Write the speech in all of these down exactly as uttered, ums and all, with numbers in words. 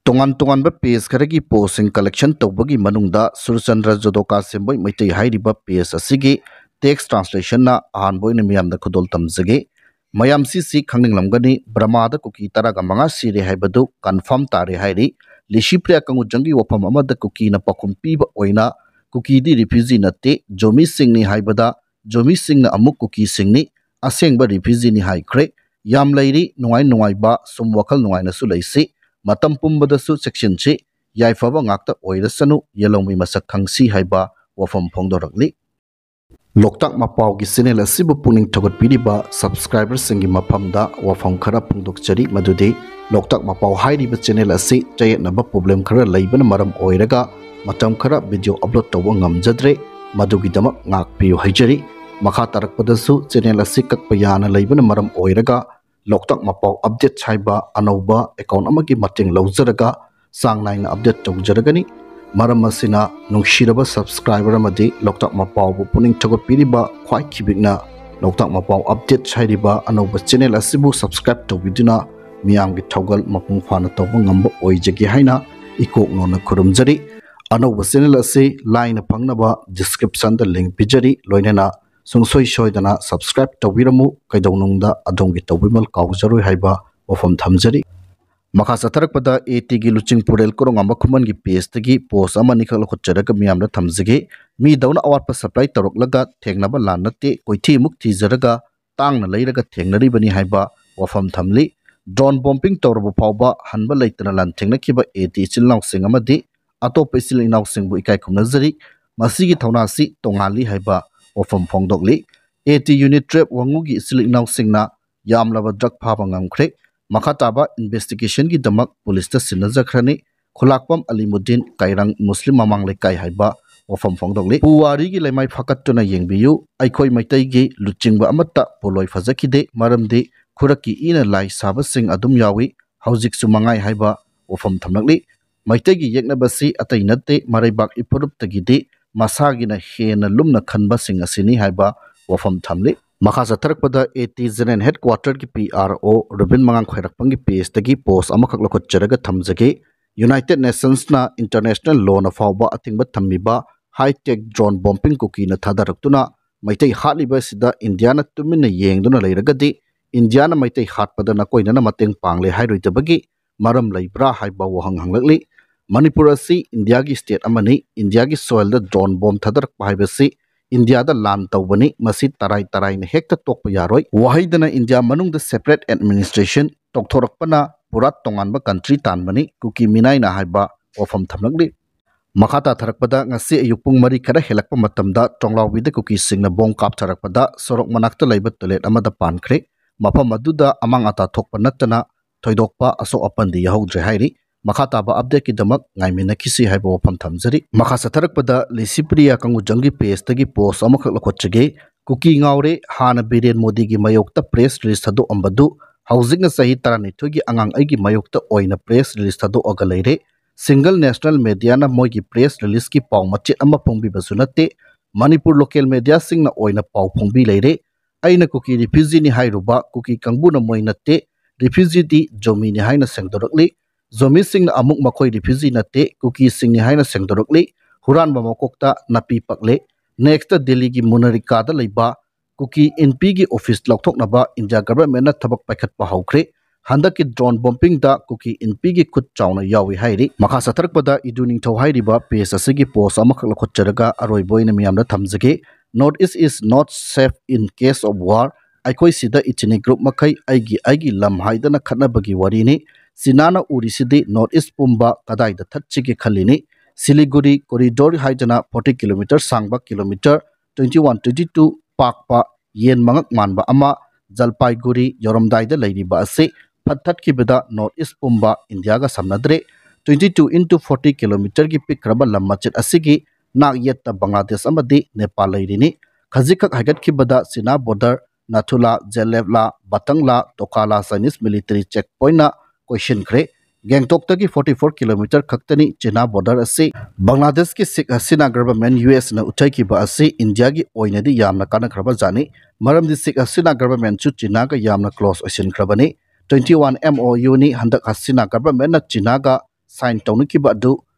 ꯇꯣꯉꯥꯟ ꯇꯣꯉꯥꯟꯕ ꯄꯦꯖ ꯈꯔꯒꯤ ꯄꯣꯁꯁꯤꯡ ꯀꯂꯦꯛꯁꯟ ꯇꯧꯕꯒꯤ ꯃꯅꯨꯡꯗ ꯁꯨꯔꯆꯟꯗ꯭ꯔ ꯖꯣꯗꯣꯀꯥ ꯁꯦꯝꯕꯣꯏ ꯃꯩꯇꯩ ꯍꯥꯏꯔꯤꯕ ꯄꯦꯖ ꯑꯁꯤꯒꯤ ꯇꯦꯛꯁ ꯇ꯭ꯔꯥꯟꯁꯂꯦꯁꯟꯅ ꯑꯍꯥꯟꯕ ꯑꯣꯏꯅ ꯃꯤꯌꯥꯝꯗ ꯈꯨꯗꯣꯜ ꯇꯝꯖꯒꯦ꯫ ꯃꯌꯥꯝ ꯁꯤꯁꯤ ꯈꯪꯅꯤꯡꯂꯝꯒꯅꯤ, ꯕ꯭ꯔꯃꯥꯗ ꯀꯨꯀꯤ ꯇꯔꯥꯒ ꯃꯉꯥ ꯁꯤꯔꯦ ꯍꯥꯏꯕꯗꯨ ꯀꯟꯐꯥꯔꯝ ꯇꯥꯔꯦ ꯍꯥꯏꯔꯤ꯫ ꯂꯤꯁꯤꯄ꯭ꯔꯤꯌꯥ ꯀꯪꯒꯨꯖꯝꯒꯤ ꯋꯥꯐꯝ ꯑꯃꯗ ꯀꯨꯀꯤꯅ ꯄꯥꯎꯈꯨꯝ ꯄꯤꯕ ꯑꯣꯏꯅ, "ꯀꯨꯀꯤꯗꯤ ꯔꯤꯐ꯭ꯌꯨꯖꯤ ꯅꯠꯇꯦ, ꯖꯣꯃꯤꯁꯤꯡꯅꯤ" ꯍꯥꯏꯕꯗ, "ꯖꯣꯃꯤꯁꯤꯡꯅ ꯑꯃꯨꯛ ꯀꯨꯀꯤꯁꯤꯡꯅꯤ, ꯑꯁꯦꯡꯕ ꯔꯤꯐ꯭ꯌꯨꯖꯤꯅꯤ" ꯍꯥꯏꯈ꯭ꯔꯦ꯫ "ꯌꯥꯝ ꯂꯩꯔꯤ, ꯅꯨꯡꯉꯥꯏ ꯅꯨꯡꯉꯥꯏꯕ, ꯁꯨꯝ ꯋꯥꯈꯜ ꯅꯨꯡꯉꯥꯏꯅꯁꯨ ꯂꯩꯁꯤ꯫ ꯃꯇꯝ ꯄꯨꯝꯕꯗꯁꯨ ꯆꯦꯛꯁꯤꯟꯁꯤ, ꯌꯥꯏꯐꯕ ꯉꯥꯛꯇ ꯑꯣꯏꯔꯁꯅꯨ, ꯌꯦꯜꯍꯧꯃꯤ ꯃꯁꯛ ꯈꯪꯁꯤ" ꯍꯥꯏꯕ ꯋꯥꯐꯝ ꯐꯣꯡꯗꯣꯔꯛꯂꯤ꯫ ꯂꯣꯛꯇꯥꯛ ꯃꯄꯥꯎꯒꯤ ꯆꯦꯅꯦꯜ ꯑꯁꯤꯕꯨ ꯄꯨꯛꯅꯤꯡ ꯊꯧꯒꯠꯄꯤꯔꯤꯕ ꯁꯕꯁꯀ꯭ꯔꯥꯏꯕꯔꯁꯤꯡꯒꯤ ꯃꯐꯝꯗ ꯋꯥꯐꯝ ꯈꯔ ꯐꯣꯡꯗꯣꯛꯆꯔꯤ, ꯃꯗꯨꯗꯤ ꯂꯣꯛꯇꯥꯛ ꯃꯄꯥꯎ ꯍꯥꯏꯔꯤꯕ ꯆꯦꯅꯦꯜ ꯑꯁꯤ ꯆꯌꯦꯠꯅꯕ ꯄ꯭ꯔꯣꯕ꯭ꯂꯦꯝ ꯈꯔ ꯂꯩꯕꯅ ꯃꯔꯝ ꯑꯣꯏꯔꯒ ꯃꯇꯝ ꯈꯔ ꯚꯤꯗꯤꯑꯣ ꯑꯞꯂꯣꯗ ꯇꯧꯕ ꯉꯝꯖꯗ꯭ꯔꯦ, ꯃꯗꯨꯒꯤꯗꯃꯛ ꯉꯥꯛꯄꯤꯌꯨ ꯍꯥꯏꯖꯔꯤ꯫ ꯃꯈꯥ ꯇꯥꯔꯛꯄꯗꯁꯨ ꯆꯦꯅꯦꯜ ꯑꯁꯤ ꯀꯛꯄ ꯌꯥꯅ ꯂꯩꯕꯅ ꯃꯔꯝ ꯑꯣꯏꯔꯒ ꯂꯣꯛꯇꯥꯛ ꯃꯄꯥꯎ ꯑꯞꯗꯦꯠꯁ ꯍꯥꯏꯕ ꯑꯅꯧꯕ ꯑꯦꯀꯥꯎꯟ ꯑꯃꯒꯤ ꯃꯇꯦꯡ ꯂꯧꯖꯔꯒ ꯆꯥꯡ ꯅꯥꯏꯅ ꯑꯞꯗꯦꯠ ꯇꯧꯖꯔꯒꯅꯤ꯫ ꯃꯔꯝ ꯑꯁꯤꯅ ꯅꯨꯡꯁꯤꯔꯕ ꯁꯕꯁꯀ꯭ꯔꯥꯏꯕꯔ ꯑꯃꯗꯤ ꯂꯣꯛꯇꯥꯛ ꯃꯄꯥꯎꯕꯨ ꯄꯨꯛꯅꯤꯡ ꯊꯧꯒꯠꯄꯤꯔꯤꯕ ꯈ꯭ꯋꯥꯏ ꯈꯤꯕꯤꯛꯅ ꯂꯣꯛꯇꯥꯛ ꯃꯄꯥꯎ ꯑꯞꯗꯦꯠꯁ ꯍꯥꯏꯔꯤꯕ ꯑꯅꯧꯕ ꯆꯦꯅꯦꯜ ꯑꯁꯤꯕꯨ ꯁꯕꯁꯀ꯭ꯔꯥꯏꯕ ꯇꯧꯕꯤꯗꯨꯅ ꯃꯤꯌꯥꯝꯒꯤ ꯊꯧꯒꯜ ꯃꯄꯨꯡ ꯐꯥꯅ ꯇꯧꯕ ꯉꯝꯕ ꯑꯣꯏꯖꯒꯦ ꯍꯥꯏꯅ ꯏꯀꯣꯛ ꯅꯣꯟꯅ ꯈꯨꯔꯨꯝꯖꯔꯤ꯫ ꯑꯅꯧꯕ ꯆꯦꯅꯦꯜ ꯑꯁꯤ ꯂꯥꯏꯅ ꯐꯪꯅꯕ ꯗꯤꯁꯀ꯭ꯔꯤꯞꯁꯟꯗ ꯂꯤꯡ ꯄꯤꯖꯔꯤ, ꯂꯣꯏꯅꯅ ꯁꯨꯡꯁꯣꯏ ꯁꯣꯏꯗꯅ ꯁꯕꯁꯀ꯭ꯔꯥꯏꯕ ꯇꯧꯕꯤꯔꯝꯃꯨ, ꯀꯩꯗꯧꯅꯨꯡꯗ ꯑꯗꯣꯝꯒꯤ ꯇꯧꯕꯤꯃꯜ ꯀꯥꯎꯖꯔꯣꯏ ꯍꯥꯏꯕ ꯋꯥꯐꯝ ꯊꯝꯖꯔꯤ꯫ ꯃꯈꯥ ꯆꯠꯊꯔꯛꯄꯗ ꯑꯦ ꯇꯤꯒꯤ ꯂꯨꯆꯤꯡꯄꯨꯔꯦꯜ ꯀꯣꯔꯣꯉꯥꯝꯕ ꯈꯨꯃꯟꯒꯤ ꯄꯦꯖꯇꯒꯤ ꯄꯣꯁ ꯑꯃꯅꯤꯈꯛ ꯂꯧꯈꯠꯆꯔꯒ ꯃꯤꯌꯥꯝꯗ ꯊꯝꯖꯒꯦ꯫ "ꯃꯤꯗꯧꯅ ꯑꯋꯥꯠꯄ ꯁꯄ꯭ꯂꯥꯏ ꯇꯧꯔꯛꯂꯒ ꯊꯦꯡꯅꯕ ꯂꯥꯟ ꯅꯠꯇꯦ, ꯀꯣꯏꯊꯤ ꯑꯃꯨꯛ ꯊꯤꯖꯔꯒ ꯇꯥꯡꯅ ꯂꯩꯔꯒ ꯊꯦꯡꯅꯔꯤꯕꯅꯤ" ꯍꯥꯏꯕ ꯋꯥꯐꯝ ꯊꯝꯂꯤ꯫ ꯗ꯭ꯔꯣꯟ ꯕꯣꯝꯕꯤꯡ ꯇꯧꯔꯕ ꯐꯥꯎꯕ ꯍꯟꯕ ꯂꯩꯇꯅ ꯂꯥꯟꯊꯦꯡꯅꯈꯤꯕ ꯑꯦ ꯇꯤ ꯏꯆꯤꯜ ꯏꯅꯥꯎꯁꯤꯡ ꯑꯃꯗꯤ ꯑꯇꯣꯞꯄ ꯏꯆꯤꯜ ꯏꯅꯥꯎꯁꯤꯡꯕꯨ ꯏꯀꯥꯏ ꯈꯨꯝꯅꯖꯔꯤ꯫ ꯃꯁꯤꯒꯤ ꯊꯧꯅꯥꯁꯤ ꯇꯣꯉꯥꯜꯂꯤ ꯍꯥꯏꯕ ꯋꯥꯐꯝ ꯐꯣꯡꯗꯣꯛꯂꯤ꯫ ꯑꯦ ꯇꯤ ꯌꯨꯅꯤꯠ ꯇꯨꯌꯦꯜꯐ ꯋꯥꯉꯨꯒꯤ ꯏꯆꯤꯜ ꯏꯅꯥꯎꯁꯤꯡꯅ ꯌꯥꯝꯂꯕ ꯗ꯭ꯔꯒ ꯐꯥꯕ ꯉꯝꯈ꯭ꯔꯦ꯫ ꯃꯈꯥ ꯇꯥꯕ ꯏꯟꯚꯦꯁꯇꯤꯒꯦꯁꯟꯒꯤꯗꯃꯛ ꯄꯨꯂꯤꯁꯇ ꯁꯤꯟꯅꯖꯈ꯭ꯔꯅꯤ꯫ ꯈꯨꯂꯥꯛꯄꯝ ꯑꯂꯤꯃꯨꯗꯤꯟ, ꯀꯩꯔꯪ ꯃꯨꯁꯂꯤꯝ ꯃꯃꯥꯡ ꯂꯩꯀꯥꯏ ꯍꯥꯏꯕ ꯋꯥꯐꯝ ꯐꯣꯡꯗꯣꯛꯂꯤ꯫ ꯄꯨꯋꯥꯔꯤꯒꯤ ꯂꯩꯃꯥꯏ ꯐꯥꯀꯠꯇꯨꯅ ꯌꯦꯡꯕꯤꯌꯨ꯫ ꯑꯩꯈꯣꯏ ꯃꯩꯇꯩꯒꯤ ꯂꯨꯆꯤꯡꯕ ꯑꯃꯠꯇ ꯄꯣꯂꯣꯏ ꯐꯖꯈꯤꯗꯦ, ꯃꯔꯝꯗꯤ ꯈꯨꯔꯛꯀꯤ ꯏꯅ ꯂꯥꯏ ꯁꯥꯕꯁꯤꯡ ꯑꯗꯨꯝ ꯌꯥꯎꯏ, ꯍꯧꯖꯤꯛꯁꯨ ꯃꯉꯥꯏ ꯍꯥꯏꯕ ꯋꯥꯐꯝ ꯊꯝꯂꯛꯂꯤ꯫ ꯃꯩꯇꯩꯒꯤ ꯌꯦꯛꯅꯕꯁꯤ ꯑꯇꯩ ꯅꯠꯇꯦ, ꯃꯔꯩꯕꯥꯛ ꯏꯐꯨꯔꯨꯞꯇꯒꯤꯗꯤ ꯃꯁꯥꯒꯤꯅ ꯍꯦꯟꯅ ꯂꯨꯝꯅ ꯈꯟꯕꯁꯤꯡ ꯑꯁꯤꯅꯤ ꯍꯥꯏꯕ ꯋꯥꯐꯝ ꯊꯝꯂꯤ꯫ ꯃꯈꯥ ꯆꯠꯊꯔꯛꯄꯗ ꯑꯦ ꯇꯤ ꯖꯦꯅꯦꯔꯦꯜ ꯍꯦꯗꯀ꯭ꯋꯥꯇꯔꯒꯤ ꯄꯤ ꯑꯥꯔ ꯑꯣ ꯔꯨꯕꯤꯟ ꯃꯉꯥꯡ ꯈ꯭ꯋꯥꯏꯔꯥꯛꯄꯝꯒꯤ ꯄꯦꯖꯇꯒꯤ ꯄꯣꯁ ꯑꯃꯈꯛ ꯂꯧꯈꯠꯆꯔꯒ ꯊꯝꯖꯒꯦ꯫ United Nationsꯅ international lawꯅ ꯐꯥꯎꯕ ꯑꯊꯤꯡꯕ ꯊꯝꯃꯤꯕ high-tech drone bombing ꯀꯨꯀꯤꯅ ꯊꯥꯗꯔꯛꯇꯨꯅ ꯃꯩꯇꯩ ꯍꯥꯠꯂꯤꯕ ꯑꯁꯤꯗ ꯏꯟꯗꯤꯌꯥꯅ ꯇꯨꯃꯤꯟꯅ ꯌꯦꯡꯗꯨꯅ ꯂꯩꯔꯒꯗꯤ ꯏꯟꯗꯤꯌꯥꯅ ꯃꯩꯇꯩ ꯍꯥꯠꯄꯗ ꯅꯀꯣꯏꯅꯅ ꯃꯇꯦꯡ ꯄꯥꯡꯂꯦ ꯍꯥꯏꯔꯣꯏꯗꯕꯒꯤ ꯃꯔꯝ ꯂꯩꯕ꯭ꯔꯥ ꯍꯥꯏꯕ ꯋꯥꯍꯪ ꯍꯪꯂꯛꯂꯤ꯫ ꯃꯅꯤꯄꯨꯔ ꯑꯁꯤ ꯏꯟꯗꯤꯌꯥꯒꯤ state ꯑꯃꯅꯤ꯫ ꯏꯟꯗꯤꯌꯥꯒꯤ soilꯗ drone bomb ꯊꯥꯗꯔꯛꯄ ꯍꯥꯏꯕꯁꯤ ꯏꯟꯗꯤꯌꯥꯗ ꯂꯥꯟ ꯇꯧꯕꯅꯤ꯫ ꯃꯁꯤ ꯇꯔꯥꯏ ꯇꯔꯥꯏꯅ ꯍꯦꯛꯇ ꯇꯣꯛꯄ ꯌꯥꯔꯣꯏ꯫ ꯋꯥꯍꯩꯗꯅ ꯏꯟꯗꯤꯌꯥ ꯃꯅꯨꯡꯗ separate administration ꯇꯧꯊꯣꯔꯛꯄꯅ ꯄꯨꯔꯥ ꯇꯣꯉꯥꯟꯕ country ꯇꯥꯟꯕꯅꯤ꯫ ꯀꯨꯀꯤ ꯃꯤꯅꯥꯏꯅ ꯍꯥꯏꯕ ꯋꯥꯐꯝ ꯊꯝꯂꯛꯂꯤ꯫ ꯃꯈꯥ ꯇꯥꯊꯔꯛꯄꯗ ꯉꯁꯤ ꯑꯌꯨꯛ ꯄꯨꯡ ꯃꯔꯤ ꯈꯔ ꯍꯦꯜꯂꯛꯄ ꯃꯇꯝꯗ ꯇꯣꯡꯂꯥꯎꯕꯤꯗ ꯀꯨꯀꯤꯁꯤꯡꯅ bomb ꯀꯥꯞꯊꯔꯛꯄꯗ ꯁꯣꯔꯣꯛ ꯃꯅꯥꯛꯇ ꯂꯩꯕ toilet ꯑꯃꯗ ꯄꯥꯟꯈ꯭ꯔꯦ꯫ ꯃꯐꯝ ꯑꯗꯨꯗ ꯑꯃꯥꯡ ꯑꯇꯥ ꯊꯣꯛꯄ ꯅꯠꯇꯅ ꯊꯣꯏꯗꯣꯛꯄ ꯑꯁꯣꯛ ꯑꯄꯟꯗꯤ ꯌꯥꯎꯍꯧꯗ꯭ꯔꯦ ꯍꯥꯏꯔꯤ꯫ ꯃꯈꯥ ꯇꯥꯕ updateꯀꯤꯗꯃꯛ ꯉꯥꯏꯃꯤꯟꯅꯈꯤꯁꯤ ꯍꯥꯏꯕ ꯋꯥꯐꯝ ꯊꯝꯖꯔꯤ꯫ ꯃꯈꯥ ꯆꯠꯊꯔꯛꯄꯗ ꯂꯤꯁꯤꯄ꯭ꯔꯤꯌꯥ ꯀꯪꯒꯨꯖꯝꯒꯤ pageꯇꯒꯤ post ꯑꯃꯈꯛ ꯂꯧꯈꯠꯆꯒꯦ꯫ ꯀꯨꯀꯤ ꯉꯥꯎꯔꯦ, ꯍꯥꯟꯅ ꯕꯤꯔꯦꯟ ꯃꯣꯗꯤꯒꯤ ꯃꯥꯌꯣꯛꯇ press release ꯊꯥꯗꯣꯛꯑꯝꯕꯗꯨ ꯍꯧꯖꯤꯛꯅ ꯆꯍꯤ ꯇꯔꯥꯅꯤꯊꯣꯏꯒꯤ ꯑꯉꯥꯡ ꯑꯩꯒꯤ ꯃꯥꯌꯣꯛꯇ ꯑꯣꯏꯅ press release ꯊꯥꯗꯣꯛꯑꯒ ꯂꯩꯔꯦ꯫ Single national mediaꯅ ꯃꯣꯏꯒꯤ press releaseꯀꯤ ꯄꯥꯎ ꯃꯆꯦꯠ ꯑꯃ ꯐꯣꯡꯕꯤꯕꯁꯨ ꯅꯠꯇꯦ꯫ ꯃꯅꯤꯄꯨꯔ local mediaꯁꯤꯡꯅ ꯑꯣꯏꯅ ꯄꯥꯎ ꯐꯣꯡꯕꯤ ꯂꯩꯔꯦ꯫ ꯑꯩꯅ ꯀꯨꯀꯤ refugeeꯅꯤ ꯍꯥꯏꯔꯨꯕ ꯀꯨꯀꯤ ꯀꯥꯡꯕꯨꯅ ꯃꯣꯏ ꯅꯠꯇꯦ, refugeeꯗꯤ ꯖꯣꯃꯤꯅꯤ ꯍꯥꯏꯅ ꯁꯦꯡꯗꯣꯔꯛꯂꯤ꯫ ꯖꯣꯃꯤꯁꯤꯡꯅ ꯑꯃꯨꯛ ꯃꯈꯣꯏ refugee ꯅꯠꯇꯦ, ꯀꯨꯀꯤꯁꯤꯡꯅꯤ ꯍꯥꯏꯅ ꯁꯦꯡꯗꯣꯔꯛꯂꯤ꯫ ꯍꯨꯔꯥꯟꯕ ꯃꯀꯣꯛꯇ ꯅꯥꯄꯤ ꯄꯛꯂꯦ꯫ Next ꯗꯤꯜꯂꯤꯒꯤ ꯃꯨꯅꯔꯤꯀꯥꯗ ꯂꯩꯕ ꯀꯨꯀꯤ ꯏꯟꯄꯤꯒꯤ office ꯂꯧꯊꯣꯛꯅꯕ ꯏꯟꯗꯤꯌꯥ governmentꯅ ꯊꯕꯛ ꯄꯥꯏꯈꯠꯄ ꯍꯧꯈ꯭ꯔꯦ꯫ ꯍꯟꯗꯛꯀꯤ drone bombingꯗ ꯀꯨꯀꯤ ꯏꯟꯄꯤꯒꯤ ꯈꯨꯠ ꯆꯥꯎꯅ ꯌꯥꯎꯏ ꯍꯥꯏꯔꯤ꯫ ꯃꯈꯥ ꯆꯠꯊꯔꯛꯄꯗ ꯏꯗꯨ ꯅꯤꯡꯊꯧ ꯍꯥꯏꯔꯤꯕ page ꯑꯁꯤꯒꯤ post ꯑꯃꯈꯛ ꯂꯧꯈꯠꯆꯔꯒ ꯑꯔꯣꯏꯕ ꯑꯣꯏꯅ ꯃꯤꯌꯥꯝꯗ ꯊꯝꯖꯒꯦ꯫ North East is not safe in case of war꯫ ꯑꯩꯈꯣꯏ ꯁꯤꯗ ethnic group ꯃꯈꯩ ꯑꯩꯒꯤ ꯑꯩꯒꯤ ꯂꯝ ꯍꯥꯏꯗꯅ ꯈꯠꯅꯕꯒꯤ ꯋꯥꯔꯤꯅꯤ꯫ ꯆꯤꯅꯥꯅ ꯎꯔꯤꯁꯤꯗꯤ North East ꯄꯨꯝꯕ ꯀꯗꯥꯏꯗ ꯊꯠꯁꯤꯒꯦ ꯈꯜꯂꯤꯅꯤ꯫ ꯁꯤꯂꯤꯒꯨꯔꯤ corridor ꯍꯥꯏꯗꯅ forty kilometre ꯁꯥꯡꯕ, kilometre twenty one, twenty two ꯄꯥꯛꯄ ꯌꯦꯟ ꯃꯉꯛ ꯃꯥꯟꯕ ꯑꯃ ꯖꯜꯄꯥꯏꯒꯨꯔꯤ ꯌꯧꯔꯝꯗꯥꯏꯗ ꯂꯩꯔꯤꯕ ꯑꯁꯤ ꯐꯠ ꯊꯠꯈꯤꯕꯗ North East ꯄꯨꯝꯕ ꯏꯟꯗꯤꯌꯥꯒ ꯁꯝꯅꯗ꯭ꯔꯦ꯫ Twenty two into forty kilometreꯒꯤ ꯄꯤꯛꯈ꯭ꯔꯕ ꯂꯝ ꯃꯆꯦꯠ ꯑꯁꯤꯒꯤ ꯅꯥꯛ ꯌꯦꯠꯇ ꯕꯪꯒ꯭ꯂꯥꯗꯦꯁ ꯑꯃꯗꯤ ꯅꯦꯄꯥꯜ ꯂꯩꯔꯤꯅꯤ꯫ ꯈꯖꯤꯛꯈꯛ ꯍꯥꯏꯒꯠꯈꯤꯕꯗ China border, Nathula, Jelepla, Batangla, Tokala Chinese military check pointꯅ ꯀꯣꯏꯁꯤꯟꯈ꯭ꯔꯦ꯫ ꯒꯦꯡꯇꯣꯛꯇꯒꯤ forty four kilometre ꯈꯛꯇꯅꯤ ꯆꯤꯅꯥ border ꯑꯁꯤ꯫ ꯕꯪꯒ꯭ꯂꯥꯗꯦꯁꯀꯤ ꯁꯦꯈ ꯍꯁꯤꯅꯥ government USꯅ ꯎꯠꯊꯩꯈꯤꯕ ꯑꯁꯤ ꯏꯟꯗꯤꯌꯥꯒꯤ ꯑꯣꯏꯅꯗꯤ ꯌꯥꯝꯅ ꯀꯥꯟꯅꯈ꯭ꯔꯕ ꯖꯥꯠꯅꯤ꯫ ꯃꯔꯝꯗꯤ ꯁꯦꯈ ꯍꯁꯤꯅꯥ governmentꯁꯨ ꯆꯤꯅꯥꯒ ꯌꯥꯝꯅ close ꯑꯣꯏꯁꯤꯟꯈ꯭ꯔꯕꯅꯤ꯫ Twenty one MOUꯅꯤ ꯍꯟꯗꯛ ꯍꯁꯤꯅꯥ governmentꯅ ꯆꯤꯅꯥꯒ ꯁꯥꯏꯟ ꯇꯧꯅꯈꯤꯕ ꯑꯗꯨ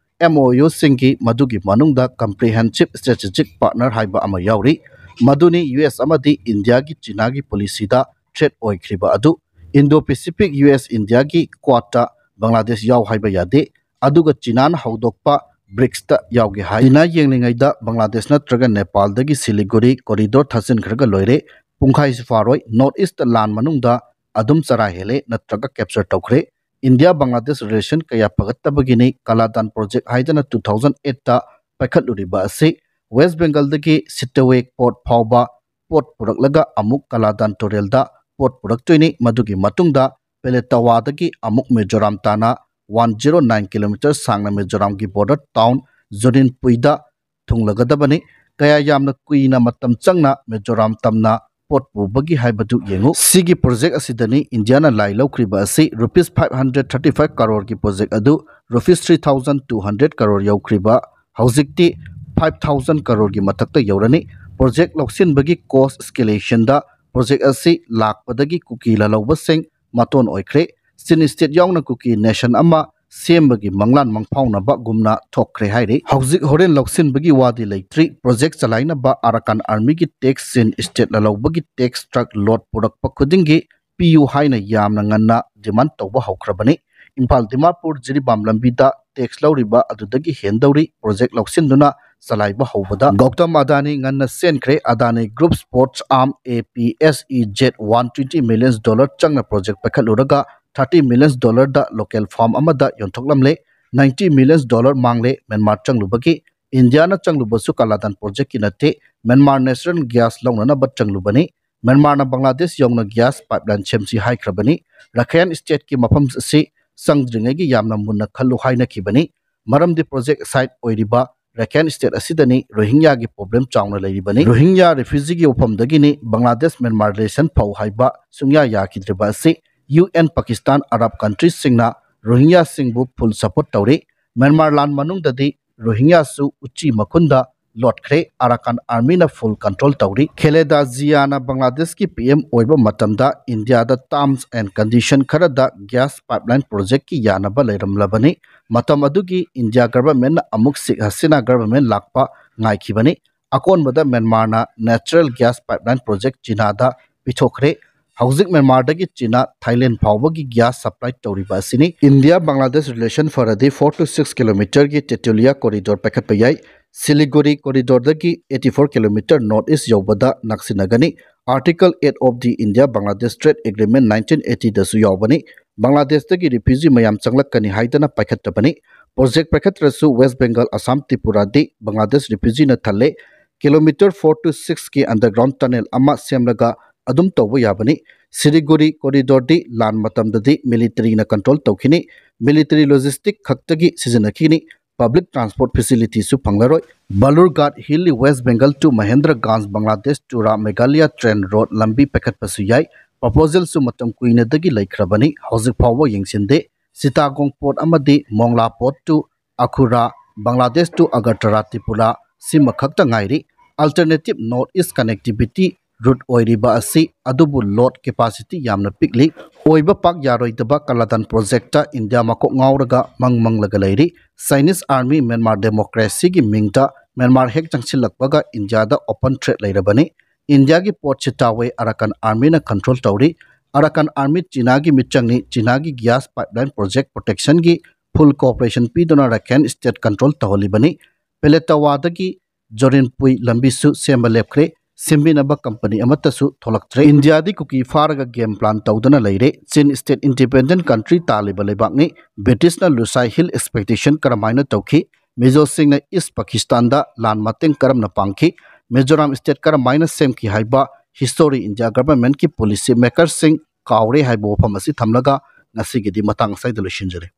ꯑꯦꯝ ꯑꯣ ꯌꯨꯁꯤꯡꯒꯤ ꯃꯗꯨꯒꯤ ꯃꯅꯨꯡꯗ Comprehensive Strategic Partner ꯍꯥꯏꯕ ꯑꯃ ꯌꯥꯎꯔꯤ꯫ ꯃꯗꯨꯅꯤ ꯌꯨ ꯑꯦꯁ ꯑꯃꯗꯤ ꯏꯟꯗꯤꯌꯥꯒꯤ ꯆꯤꯅꯥꯒꯤ ꯄꯣꯂꯤꯁꯤꯗ ꯊ꯭ꯔꯦꯠ ꯑꯣꯏꯈ꯭ꯔꯤꯕ ꯑꯗꯨ꯫ ꯏꯟꯗꯣ ꯄꯦꯁꯤꯐꯤꯛ ꯌꯨ ꯑꯦꯁ ꯏꯟꯗꯤꯌꯥꯒꯤ ꯀ꯭ꯋꯥꯠꯇ ꯕꯪꯒ꯭ꯂꯥꯗꯦꯁ ꯌꯥꯎ ꯍꯥꯏꯕ ꯌꯥꯗꯦ, ꯑꯗꯨꯒ ꯆꯤꯅꯥꯅ ꯍꯧꯗꯣꯛꯄ ꯕ꯭ꯔꯤꯛꯁꯇ ꯌꯥꯎꯒꯦ ꯍꯥꯏ꯫ ꯆꯤꯅꯥ ꯌꯦꯡꯂꯤꯉꯩꯗ ꯕꯪꯒ꯭ꯂꯥꯗꯦꯁ ꯅꯠꯇ꯭ꯔꯒ ꯅꯦꯄꯥꯜꯗꯒꯤ ꯁꯤꯂꯤꯒꯨꯔꯤ ꯀꯣꯔꯤꯗꯣꯔ ꯊꯥꯖꯤꯟꯈ꯭ꯔꯒ ꯂꯣꯏꯔꯦ꯫ ꯄꯨꯡꯈꯥꯏꯁꯨ ꯐꯥꯔꯣꯏ ꯅꯣꯔꯠ ꯏꯁꯇ ꯂꯥꯟ ꯃꯅꯨꯡꯗ ꯑꯗꯨꯝ ꯆꯔꯥ ꯍꯦꯜꯂꯦ ꯅꯠꯇ꯭ꯔꯒ ꯀꯦꯞꯆꯔ ꯇꯧꯈ꯭ꯔꯦ꯫ ꯏꯟꯗꯤꯌꯥ ꯕꯪꯒ꯭ꯂꯥꯗꯦꯁ ꯔꯤꯂꯦꯁꯟ ꯀꯌꯥ ꯐꯒꯠꯇꯕꯒꯤꯅꯤ ꯀꯥꯂꯥꯗꯥꯟ ꯄ꯭ꯔꯣꯖꯦꯛ ꯍꯥꯏꯗꯅ ꯇꯨ ꯊꯥꯎꯖꯟ ꯑꯦꯠꯇ ꯄꯥꯏꯈꯠꯂꯨꯔꯤꯕ ꯑꯁꯤ꯫ ꯋꯦꯁ ꯕꯦꯡꯒꯜꯗꯒꯤ ꯁꯤꯇꯋꯦ ꯄꯣꯔꯠ ꯐꯥꯎꯕ ꯄꯣꯠ ꯄꯨꯔꯛꯂꯒ ꯑꯃꯨꯛ ꯀꯥꯂꯥꯗꯥꯟ ꯇꯨꯔꯦꯜꯗ ꯄꯣꯠ ꯄꯨꯔꯛꯇꯣꯏꯅꯤ꯫ ꯃꯗꯨꯒꯤ ꯃꯇꯨꯡꯗ ꯄꯦꯂꯦꯇꯋꯥꯗꯒꯤ ꯑꯃꯨꯛ ꯃꯤꯖꯣꯔꯥꯝ ꯇꯥꯅ ꯋꯥꯟ ꯖꯤꯔꯣ ꯅꯥꯏꯟ ꯀꯤꯂꯣꯃꯤꯇꯔ ꯁꯥꯡꯅ ꯃꯤꯖꯣꯔꯥꯝꯒꯤ ꯕꯣꯔꯗꯔ ꯇꯥꯎꯟ ꯖꯨꯔꯤꯟꯄꯨꯏꯗ ꯊꯨꯡꯂꯒꯗꯕꯅꯤ꯫ ꯀꯌꯥ ꯌꯥꯝꯅ ꯀꯨꯏꯅ ꯃꯇꯝ ꯆꯪꯅ ꯃꯤꯖꯣꯔꯥꯝ ꯇꯝꯅ ꯄꯣꯠ ꯄꯨꯕꯒꯤ ꯍꯥꯏꯕꯗꯨ ꯌꯦꯡꯉꯨ꯫ ꯁꯤꯒꯤ ꯄ꯭ꯔꯣꯖꯦꯛ ꯑꯁꯤꯗꯅꯤ ꯏꯟꯗꯤꯌꯥꯅ ꯂꯥꯏ ꯂꯧꯈ꯭ꯔꯤꯕ ꯑꯁꯤ꯫ Rupees five hundred thirty five ꯀꯔꯣꯔꯒꯤ ꯄ꯭ꯔꯣꯖꯦꯛ ꯑꯗꯨ rupees three thousand two hundred crore ꯌꯧꯈ꯭ꯔꯤꯕ ꯍꯧꯖꯤꯛꯇꯤ ꯐꯥꯏꯚ ꯊꯥꯎꯖꯟ ꯀꯔꯣꯔꯒꯤ ꯃꯊꯛꯇ ꯌꯧꯔꯅꯤ꯫ ꯄ꯭ꯔꯣꯖꯦꯛ ꯂꯧꯁꯤꯟꯕꯒꯤ ꯀꯣꯁ ꯑꯦꯁꯀꯦꯂꯦꯁꯟꯗ ꯄ꯭ꯔꯣꯖꯦꯛ ꯑꯁꯤ ꯂꯥꯛꯄꯗꯒꯤ ꯀꯨꯀꯤ ꯂꯥꯂꯧꯕꯁꯤꯡ ꯃꯇꯣꯟ ꯑꯣꯏꯈ꯭ꯔꯦ꯫ ꯆꯤꯟ ꯁ꯭ꯇꯦꯠ ꯌꯥꯎꯅ ꯀꯨꯀꯤ ꯅꯦꯁꯟ ꯑꯃ ꯁꯦꯝꯕꯒꯤ ꯃꯪꯂꯥꯟ ꯃꯪꯐꯥꯎꯅꯕꯒꯨꯝꯅ ꯊꯣꯛꯈ꯭ꯔꯦ ꯍꯥꯏꯔꯤ꯫ ꯍꯧꯖꯤꯛ ꯍꯣꯔꯦꯟ ꯂꯧꯁꯤꯟꯕꯒꯤ ꯋꯥꯗꯤ ꯂꯩꯇ꯭ꯔꯤ꯫ ꯄ꯭ꯔꯣꯖꯦꯛ ꯆꯂꯥꯏꯅꯕ ꯑꯔꯥꯀꯥꯟ ꯑꯥꯔꯃꯤꯒꯤ ꯇꯦꯛꯁ, ꯆꯤꯟ ꯁ꯭ꯇꯦꯠ ꯂꯥꯂꯧꯕꯒꯤ ꯇꯦꯛꯁ, ꯇ꯭ꯔꯛ ꯂꯣꯗ ꯄꯨꯔꯛꯄ ꯈꯨꯗꯤꯡꯒꯤ ꯄꯤꯌꯨ ꯍꯥꯏꯅ ꯌꯥꯝꯅ ꯉꯟꯅ ꯗꯤꯃꯥꯟ ꯇꯧꯕ ꯍꯧꯈ꯭ꯔꯕꯅꯤ꯫ ꯏꯝꯐꯥꯜ ꯗꯤꯃꯥꯄꯨꯔ ꯖꯤꯔꯤꯕꯥꯝ ꯂꯝꯕꯤꯗ ꯇꯦꯛꯁ ꯂꯧꯔꯤꯕ ꯑꯗꯨꯗꯒꯤ ꯍꯦꯟꯗꯧꯔꯤ ꯄ꯭ꯔꯣꯖꯦꯛ ꯂꯧꯁꯤꯟꯗꯨꯅ ꯆꯂꯥꯏꯕ ꯍꯧꯕꯗ꯫ ꯒꯧꯇꯝ ꯑꯗꯥꯅꯤ ꯉꯟꯅ ꯆꯦꯟꯈ꯭ꯔꯦ꯫ Adani group ports arm A P S E Z one twenty millions dollar ꯆꯪꯅ ꯄ꯭ꯔꯣꯖꯦꯛ ꯄꯥꯏꯈꯠꯂꯨꯔꯒ ꯊꯥꯔꯇꯤ ꯃꯤꯂꯤꯌꯟꯁ ꯗꯣꯂꯔꯗ ꯂꯣꯀꯦꯜ ꯐꯥꯔꯝ ꯑꯃꯗ ꯌꯣꯟꯊꯣꯛꯂꯝꯂꯦ꯫ ꯅꯥꯏꯟꯇꯤ ꯃꯤꯂꯤꯌꯟꯁ ꯗꯣꯂꯔ ꯃꯥꯡꯂꯦ ꯃ꯭ꯌꯥꯟꯃꯥꯔ ꯆꯪꯂꯨꯕꯒꯤ꯫ ꯏꯟꯗꯤꯌꯥꯅ ꯆꯪꯂꯨꯕꯁꯨ ꯀꯥꯂꯥꯗꯥꯟ ꯄ꯭ꯔꯣꯖꯦꯛꯀꯤ ꯅꯠꯇꯦ, ꯃ꯭ꯌꯥꯟꯃꯥꯔ ꯅꯦꯆꯔꯦꯜ ꯒ꯭ꯌꯥꯁ ꯂꯧꯅꯅꯕ ꯆꯪꯂꯨꯕꯅꯤ꯫ ꯃ꯭ꯌꯥꯟꯃꯥꯔꯅ ꯕꯪꯒ꯭ꯂꯥꯗꯦꯁ ꯌꯧꯅ ꯒ꯭ꯌꯥꯁ ꯄꯥꯏꯞꯂꯥꯏꯟ ꯁꯦꯝꯁꯤ ꯍꯥꯏꯈ꯭ꯔꯕꯅꯤ꯫ ꯔꯥꯈꯥꯏꯟ ꯁ꯭ꯇꯦꯠꯀꯤ ꯃꯐꯝ ꯑꯁꯤ ꯆꯪꯗ꯭ꯔꯤꯉꯩꯒꯤ ꯌꯥꯝꯅ ꯃꯨꯟꯅ ꯈꯜꯂꯨ ꯍꯥꯏꯅꯈꯤꯕꯅꯤ꯫ ꯃꯔꯝꯗꯤ ꯄ꯭ꯔꯣꯖꯦꯛ ꯁꯥꯏꯠ ꯑꯣꯏꯔꯤꯕ ꯔꯥꯈꯥꯏꯟ ꯁ꯭ꯇꯦꯠ ꯑꯁꯤꯗꯅꯤ ꯔꯣꯍꯤꯡꯌꯥꯒꯤ ꯄ꯭ꯔꯣꯕ꯭ꯂꯦꯝ ꯆꯥꯎꯅ ꯂꯩꯔꯤꯕꯅꯤ꯫ ꯔꯣꯍꯤꯡꯌꯥ ꯔꯤꯐ꯭ꯌꯨꯖꯤꯒꯤ ꯋꯥꯐꯝꯗꯒꯤꯅꯤ ꯕꯪꯒ꯭ꯂꯥꯗꯦꯁ ꯃ꯭ꯌꯥꯟꯃꯥꯔ ꯔꯤꯂꯦꯁꯟ ꯐꯧ ꯍꯥꯏꯕ ꯁꯨꯡꯌꯥ ꯌꯥꯈꯤꯗ꯭ꯔꯤꯕ ꯑꯁꯤ꯫ ꯌꯨ ꯑꯦꯟ, ꯄꯥꯀꯤꯁꯇꯥꯟ, ꯑꯔꯕ ꯀꯟꯇ꯭ꯔꯤꯁꯤꯡꯅ ꯔꯣꯍꯤꯡꯌꯥꯁꯤꯡꯕꯨ ꯐꯨꯜ ꯁꯄꯣꯔꯠ ꯇꯧꯔꯤ꯫ ꯃ꯭ꯌꯥꯟꯃꯥꯔ ꯂꯥꯟ ꯃꯅꯨꯡꯗꯗꯤ ꯔꯣꯍꯤꯡꯌꯥꯁꯨ ꯎꯆꯤ ꯃꯈꯨꯟꯗ ꯂꯣꯠꯈ꯭ꯔꯦ꯫ ꯑꯔꯥꯀꯥꯟ ꯑꯥꯔꯃꯤꯅ ꯐꯨꯜ ꯀꯟꯇ꯭ꯔꯣꯜ ꯇꯧꯔꯤ꯫ ꯈꯦꯂꯦꯗꯥ ꯖꯤꯌꯥꯅ ꯕꯪꯒ꯭ꯂꯥꯗꯦꯁꯀꯤ ꯄꯤ ꯑꯦꯝ ꯑꯣꯏꯕ ꯃꯇꯝꯗ ꯏꯟꯗꯤꯌꯥꯗ ꯇꯥꯔꯝꯁ ꯑꯦꯟ ꯀꯟꯗꯤꯁꯟ ꯈꯔꯗ ꯒ꯭ꯌꯥꯁ ꯄꯥꯏꯞꯂꯥꯏꯟ ꯄ꯭ꯔꯣꯖꯦꯛꯀꯤ ꯌꯥꯅꯕ ꯂꯩꯔꯝꯂꯕꯅꯤ꯫ ꯃꯇꯝ ꯑꯗꯨꯒꯤ ꯏꯟꯗꯤꯌꯥ ꯒꯚꯔꯟꯃꯦꯟꯠꯅ ꯑꯃꯨꯛ ꯁꯦꯈ ꯍꯁꯤꯅꯥ ꯒꯚꯔꯟꯃꯦꯟꯠ ꯂꯥꯛꯄ ꯉꯥꯏꯈꯤꯕꯅꯤ꯫ ꯑꯀꯣꯟꯕꯗ ꯃ꯭ꯌꯥꯟꯃꯥꯔꯅ ꯅꯦꯆꯔꯦꯜ ꯒ꯭ꯌꯥꯁ ꯄꯥꯏꯞꯂꯥꯏꯟ ꯄ꯭ꯔꯣꯖꯦꯛ ꯆꯤꯅꯥꯗ ꯄꯤꯊꯣꯛꯈ꯭ꯔꯦ꯫ ꯍꯧꯖꯤꯛ ꯃ꯭ꯌꯥꯟꯃꯥꯔꯗꯒꯤ ꯆꯤꯅꯥ ꯊꯥꯏꯂꯦꯟ ꯐꯥꯎꯕꯒꯤ ꯒ꯭ꯌꯥꯁ ꯁꯄ꯭ꯂꯥꯏ ꯇꯧꯔꯤꯕ ꯑꯁꯤꯅꯤ꯫ ꯏꯟꯗꯤꯌꯥ ꯕꯪꯒ꯭ꯂꯥꯗꯦꯁ ꯔꯤꯂꯦꯁꯟ ꯐꯔꯗꯤ ꯐꯣꯔ ꯇꯨ ꯁꯤꯛꯁ ꯀꯤꯂꯣꯃꯤꯇꯔꯒꯤ ꯇꯦꯇꯨꯂꯤꯌꯥ ꯀꯣꯔꯤꯗꯣꯔ ꯄꯥꯏꯈꯠꯄ ꯌꯥꯏ꯫ ꯁꯤꯂꯤꯒꯨꯔꯤ ꯀꯣꯔꯤꯗꯣꯔꯗꯒꯤ eighty four kilometre north east ꯌꯧꯕꯗ ꯅꯛꯁꯤꯟꯅꯒꯅꯤ꯫ Article eight of the India Bangladesh trade agreement nineteen ꯑꯩꯠꯇꯤꯗꯁꯨ ꯌꯥꯎꯕꯅꯤ꯫ ꯕꯪꯒ꯭ꯂꯥꯗꯦꯁꯇꯒꯤ ꯔꯤꯐ꯭ꯌꯨꯖꯤ ꯃꯌꯥꯝ ꯆꯪꯂꯛꯀꯅꯤ ꯍꯥꯏꯗꯅ ꯄꯥꯏꯈꯠꯇꯕꯅꯤ꯫ ꯄ꯭ꯔꯣꯖꯦꯛ ꯄꯥꯏꯈꯠꯇ꯭ꯔꯁꯨ ꯋꯦꯁ ꯕꯦꯡꯒꯜ, ꯑꯁꯥꯝ, ꯇ꯭ꯔꯤꯄꯨꯔꯥꯗꯤ ꯕꯪꯒ꯭ꯂꯥꯗꯦꯁ ꯔꯤꯐ꯭ꯌꯨꯖꯤꯅ ꯊꯜꯂꯦ꯫ ꯀꯤꯂꯣꯃꯤꯇꯔ ꯐꯣꯔ ꯇꯨ ꯁꯤꯛꯁꯀꯤ ꯑꯟꯗꯔꯒ꯭ꯔꯥꯎꯟ ꯇꯅꯦꯜ ꯑꯃ ꯁꯦꯝꯂꯒ ꯑꯗꯨꯝ ꯇꯧꯕ ꯌꯥꯕꯅꯤ꯫ ꯁꯤꯂꯤꯒꯨꯔꯤ ꯀꯣꯔꯤꯗꯣꯔꯗꯤ ꯂꯥꯟ ꯃꯇꯝꯗꯗꯤ ꯃꯤꯂꯤꯇꯔꯤꯅ ꯀꯟꯇ꯭ꯔꯣꯜ ꯇꯧꯈꯤꯅꯤ꯫ ꯃꯤꯂꯤꯇꯔꯤ ꯂꯣꯖꯤꯁꯇꯤꯛ ꯈꯛꯇꯒꯤ ꯁꯤꯖꯤꯟꯅꯈꯤꯅꯤ꯫ ꯄꯕ꯭ꯂꯤꯛ ꯇ꯭ꯔꯥꯟꯁꯄꯣꯔꯠ ꯐꯦꯁꯤꯂꯤꯇꯤꯁꯨ ꯐꯪꯂꯔꯣꯏ꯫ Balurghat Hilli west Bengal to Mahendraganj Bangladesh Tura Meghalaya train road ꯂꯝꯕꯤ ꯄꯥꯏꯈꯠꯄꯁꯨ ꯌꯥꯏ꯫ ꯄ꯭ꯔꯣꯄꯣꯖꯦꯜꯁꯨ ꯃꯇꯝ ꯀꯨꯏꯅꯗꯒꯤ ꯂꯩꯈ꯭ꯔꯕꯅꯤ, ꯍꯧꯖꯤꯛ ꯐꯥꯎꯕ ꯌꯦꯡꯁꯤꯟꯗꯦ꯫ ꯁꯤꯇꯥꯒꯣꯡ ꯄꯣꯔꯠ ꯑꯃꯗꯤ Mongla port to Akhaura, Bangladesh to Agartala Tripura, ꯁꯤꯃꯈꯛꯇ ꯉꯥꯏꯔꯤ꯫ Alternative north east connectivity route ꯑꯣꯏꯔꯤꯕ ꯑꯁꯤ, ꯑꯗꯨꯕꯨ ꯂꯣꯗ ꯀꯦꯄꯥꯁꯤꯇꯤ ꯌꯥꯝꯅ ꯄꯤꯛꯂꯤ꯫ ꯑꯣꯏꯕ ꯄꯥꯛ ꯌꯥꯔꯣꯏꯗꯕ ꯀꯂꯥꯗꯟ ꯄ꯭ꯔꯣꯖꯦꯛꯇ ꯏꯟꯗꯤꯌꯥ ꯃꯀꯣꯛ ꯉꯥꯎꯔꯒ ꯃꯪ ꯃꯪꯂꯒ ꯂꯩꯔꯤ꯫ ꯆꯥꯏꯅꯤꯁ ꯑꯥꯔꯃꯤ ꯃ꯭ꯌꯥꯟꯃꯥꯔ ꯗꯦꯃꯣꯀ꯭ꯔꯦꯁꯤꯒꯤ ꯃꯤꯡꯗ ꯃ꯭ꯌꯥꯟꯃꯥꯔ ꯍꯦꯛ ꯆꯪꯁꯤꯜꯂꯛꯄꯒ ꯏꯟꯗꯤꯌꯥꯗ ꯑꯣꯄꯟ ꯊ꯭ꯔꯦꯠ ꯂꯩꯔꯕꯅꯤ꯫ ꯏꯟꯗꯤꯌꯥꯒꯤ ꯄꯣꯔꯠ ꯁꯤꯇꯥꯋꯦ ꯑꯔꯥꯀꯥꯟ ꯑꯥꯔꯃꯤꯅ ꯀꯟꯇ꯭ꯔꯣꯜ ꯇꯧꯔꯤ꯫ ꯑꯔꯥꯀꯥꯟ ꯑꯥꯔꯃꯤ ꯆꯤꯅꯥꯒꯤ ꯃꯤꯆꯪꯅꯤ꯫ ꯆꯤꯅꯥꯒꯤ ꯒ꯭ꯌꯥꯁ ꯄꯥꯏꯞꯂꯥꯏꯟ ꯄ꯭ꯔꯣꯖꯦꯛ ꯄ꯭ꯔꯣꯇꯦꯛꯁꯟꯒꯤ ꯐꯨꯜ ꯀꯣꯑꯣꯄꯔꯦꯁꯟ ꯄꯤꯗꯨꯅ ꯔꯥꯈꯥꯏꯟ ꯁ꯭ꯇꯦꯠ ꯀꯟꯇ꯭ꯔꯣꯜ ꯇꯧꯍꯜꯂꯤꯕꯅꯤ꯫ ꯄꯦꯂꯦꯇꯋꯥꯗꯒꯤ ꯖꯣꯔꯤꯟꯄꯨꯏ ꯂꯝꯕꯤꯁꯨ ꯁꯦꯝꯕ ꯂꯦꯞꯈ꯭ꯔꯦ꯫ ꯁꯦꯝꯕꯤꯅꯕ ꯀꯝꯄꯅꯤ ꯑꯃꯠꯇꯁꯨ ꯊꯣꯛꯂꯛꯇ꯭ꯔꯦ꯫ ꯏꯟꯗꯤꯌꯥꯗꯤ ꯀꯨꯀꯤ ꯐꯥꯔꯒ ꯒꯦꯝ ꯄ꯭ꯂꯥꯟ ꯇꯧꯗꯨꯅ ꯂꯩꯔꯦ꯫ ꯆꯤꯟ ꯁ꯭ꯇꯦꯠ ꯏꯟꯗꯤꯄꯦꯟꯗꯦꯟꯠ ꯀꯟꯇ꯭ꯔꯤ ꯇꯥꯜꯂꯤꯕ ꯂꯩꯕꯥꯛꯅꯤ꯫ ꯕ꯭ꯔꯤꯇꯤꯁꯅ ꯂꯨꯁꯥꯏ ꯍꯤꯜ ꯑꯦꯛꯁꯄꯦꯗꯤꯁꯟ ꯀꯔꯝꯍꯥꯏꯅ ꯇꯧꯈꯤ? ꯃꯤꯖꯣꯁꯤꯡꯅ ꯏꯁ ꯄꯥꯀꯤꯁꯇꯥꯟꯗ ꯂꯥꯟ ꯃꯇꯦꯡ ꯀꯔꯝꯅ ꯄꯥꯡꯈꯤ? ꯃꯤꯖꯣꯔꯥꯝ ꯁ꯭ꯇꯦꯠ ꯀꯔꯝꯍꯥꯏꯅ ꯁꯦꯝꯈꯤ ꯍꯥꯏꯕ ꯍꯤꯁꯇꯣꯔꯤ ꯏꯟꯗꯤꯌꯥ ꯒꯚꯔꯟꯃꯦꯟꯠꯀꯤ ꯄꯣꯂꯤꯁꯤ ꯃꯦꯀꯔꯁꯤꯡ ꯀꯥꯎꯔꯦ ꯍꯥꯏꯕ ꯋꯥꯐꯝ ꯑꯁꯤ ꯊꯝꯂꯒ ꯉꯁꯤꯒꯤꯗꯤ ꯃꯇꯥꯡ ꯑꯁ꯭ꯋꯥꯏꯗ ꯂꯣꯏꯁꯤꯟꯖꯔꯦ꯫